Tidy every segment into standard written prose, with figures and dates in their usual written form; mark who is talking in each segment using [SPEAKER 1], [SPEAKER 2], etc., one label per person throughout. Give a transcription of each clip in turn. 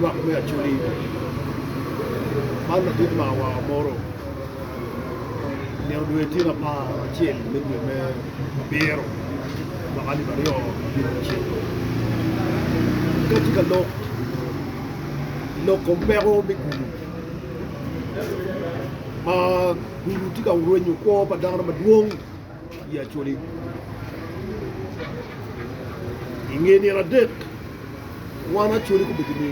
[SPEAKER 1] Lwak me Acholi man ladit marwa moro nino dwe tyen 11 me dwe me abiro mwaka 2019 ka tye ka lok i lok kom peko me gudo ma gudo tye ka rwenyo kwo pa dano madwong i Acholi. I nge nino adek, wan Acholi gubedo ni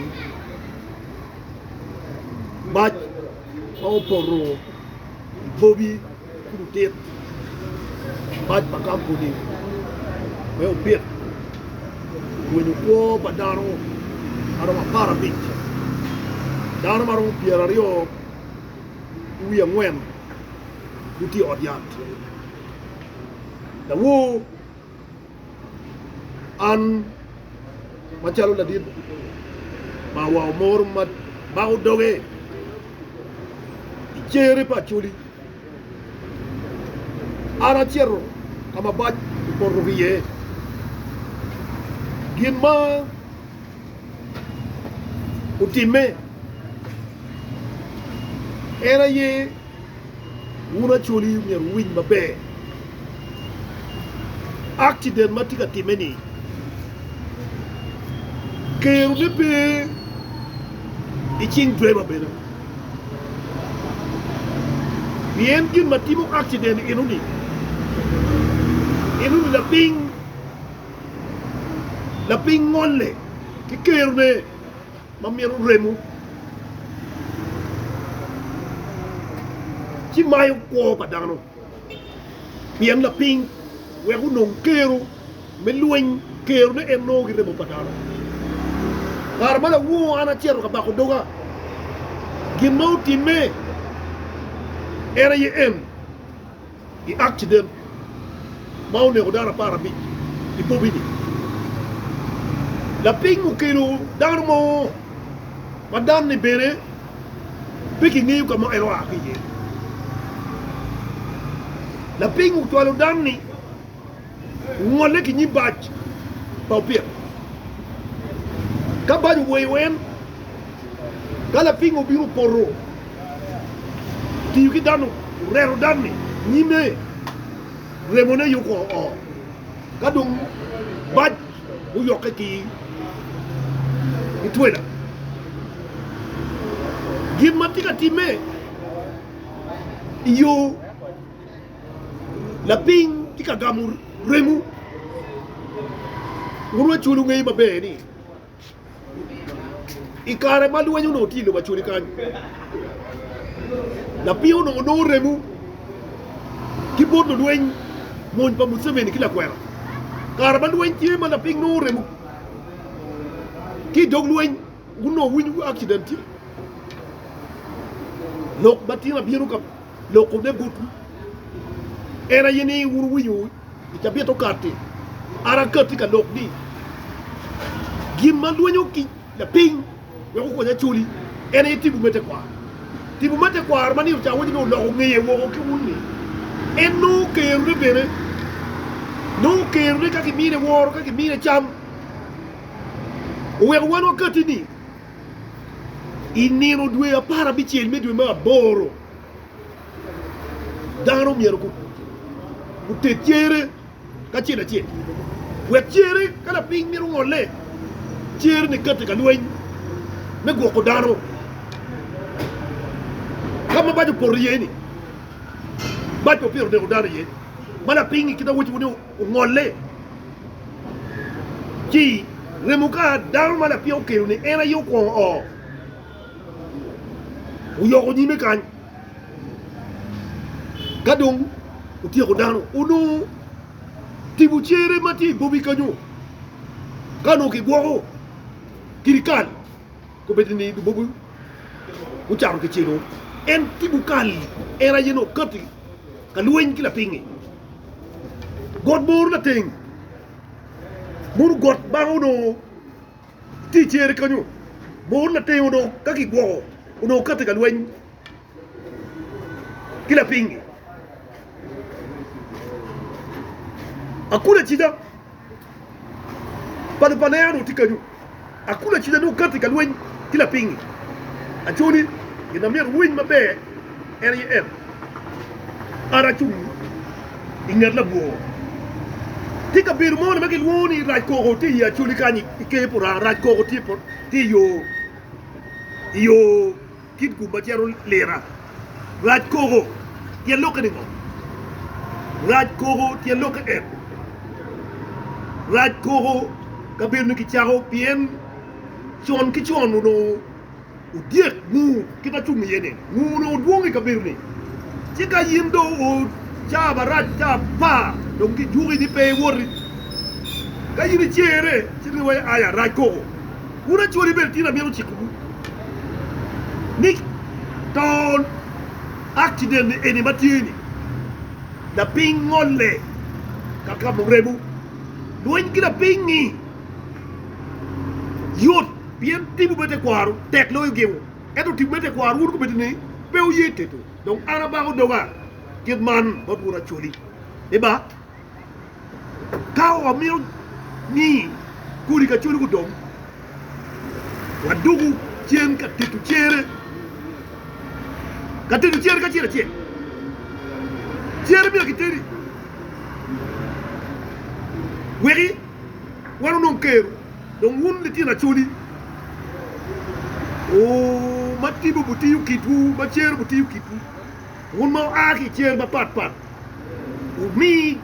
[SPEAKER 1] mac ma opoto i Bobi ki Lutit, mac pa kampuni me Opit orwenyo kwo pa dano ma romo 15, dano ma romo 24 gitye i ot yat. Lawor an macalo ladit ma wa omoro ma bako doge i cere pa Acholi, an acito ka ma bac opoto ki iye. Gin ma otimme en aye Wun Acholi myero wuwiny maber. Accident ma tye ka timme-ni kerone pe i cing driver bene pien gin ma timo accident enoni enoni lapiny lapiny ngolle ki kerone. ma mito remo ci mayo kwo pa dano pien lapiny wek onong kero me lweny kerone en nongo ki remo pa dano. Kare ma lawor an acito ka bako doga gin ma otimme en aye en. I akciden ma oneko dano 15 i Bobini, lapiny okelo dano mo ma dan-ni bene pe kingeyo ka ma en oa ki iye. Lapiny ocwalo dan-ni ongolle ki nyim bac pa opit. Ka bac oweyo en, ka lapiny obino opoto, otiyo ki dano, oreto dan-ni nyime, remone aye okwongo o. Ka dong bac oyokke ki twela. Gin ma tye ka timme i yo Lapiny tye ka gamo remo. Wun Acholi wungeyo maber ni i kare ma lweny onongo tye i lobo Acholi kany, lapiny onongo nongo remo ki bot lulweny mony pa Museveni ki lakwena. Kare ma lweny tye ma lapiny nongo remo ki i dog lweny, wun onongo wuwinyo accident tye. Lok ma tin abino ka Lokone botwu en aye ni wun wuwinyo i cabit okati, an akatti ka lok ni gin ma lwenyo ki lapiny wek okony Acholi en aye tipo me tekwaro. Tipo me tekwaro ma nino ca awaco ni oloko ngeye woko ki wun ni en nongo kerone bene nongo kerone ka kimine woro ka kimine cam oweko wan wakatti ni I nino dwe 16 me dwe me aboro, dano myero guted cere kacel acel, wek cere ka lapiny mito ngolle, cere-ni katti ka lweny me gwoko dano. Ka ma bac opoto iye-ni, bac pa opiro oneko dano iye, ma lapiny-ngi kit ma awacowu ni ongolle. Ci remo ka dano ma lapiny okelo-ni en aye okwongo o, oyoko nyime kany, ka dong otyeko dano. Onongo tipo cere ma tye i bobi kenyo, ka onongo kigwoko kirikal, kombeddi ni lubobi gucato kicelo en tipo kal-li, en aye nongo okatti ka lweny ki lapiny-ngi. Got bor lateng mono got bango onongo tye i cere kenyo bor lateng onongo ka kigwoko onongo kati ka lweny ki lapiny-ngi. Akula acica pa lupaneya onongo tye kenyo akula acica nongo kati ka lweny. ki lapiny-ngi. Acoli, gin ma myero wuwiny maber en aye en, An acung i nget labwor. Tye kabedo mo ma kilwongo ni Rac Koko tye i Acholi kany i Ker Puranga. Rac Koko tye i yo Kitgum ma cito Lira. Rac Koko tyen lokke ni ngo? Rac Koko tyen lokke en. Rac Koko kabedo-ni kicako pien con ki con onongo Odyek nguu kit acung iye ni, nguu onongo dwong i kabedo-ni. Ci ka in dong oo caa marac, caa apar, dong kijuki ni pe iwoti. Ka in icere, ci riwayo aya rac koko. Wun Acholi bene tin amito cikowu ni to accident eni ma tye-ni, lapiny ngolle ka kamo remo. Lweny ki lapiny-ngi yot. Pien tipo me tekwaro tek loyo gingu, ento tipo me tekwaro wun gubedo ni pe wuye teto. Dong an abako doga kit man bot wun Acholi, ni ba, ka wamito ni kodi ki Acholi gudong, waduku cen ka teto cere, ka teto cere kacel acel. Cere myero kitedi weki wan onong kero. Dong wun litino Acholi, oo, ma tipo butiyo kitwu, ma cero butiyo kitwu, wun ma wua ki i cer mapatpat, wumi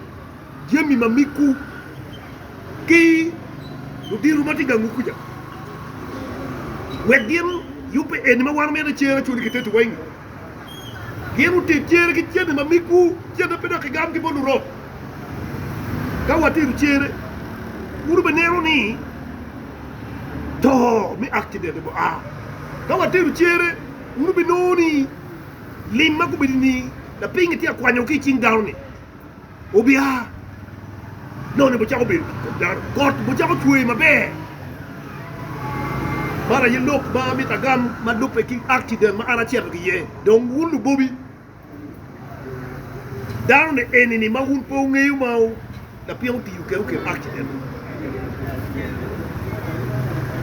[SPEAKER 1] jami ma migwu ki ludito ma tye i gangwu kuca, wek gin yubbe eni ma wan wamito ni cer Acholi kiteto weng. Gin otit cere ki cente ma migwu, cente pe dok kigam ki bot lurok. Ka watito cere, wun wubineno ni to me akcident oa. Ka watito cere, wun wubinongo ni lim ma gubedo ni lapiny tye ka kwanyo ki i cing dano-ni obia nongo bucako bedo i kom dano, kot bucako cwer maber. Man aye lok ma amito agam ma lubbe ki akciden ma an acito ki iye. Dong wun lubobi, dano-ni eni-ni ma wun pe wungeyo ma lapiny otiyo kwede okelo akciden-ni,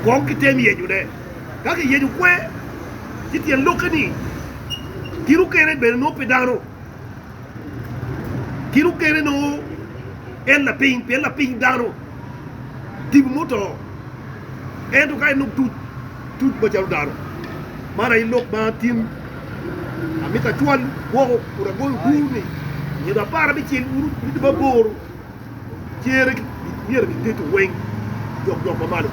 [SPEAKER 1] kong kitem yenyone. Ka kiyenyo kwe, ci tyen lokke ni kit okene bene nongo pe dano. Kit okene nongo en lapiny, pien lapiny dano tipo muto, ento ka en dong tuc, tuc macalo dano. Man aye lok ma tin amito acwal woko kun agoyo bur-ni nino aparabicel nyo aboro cere myero giteto weng jokjok ma malo.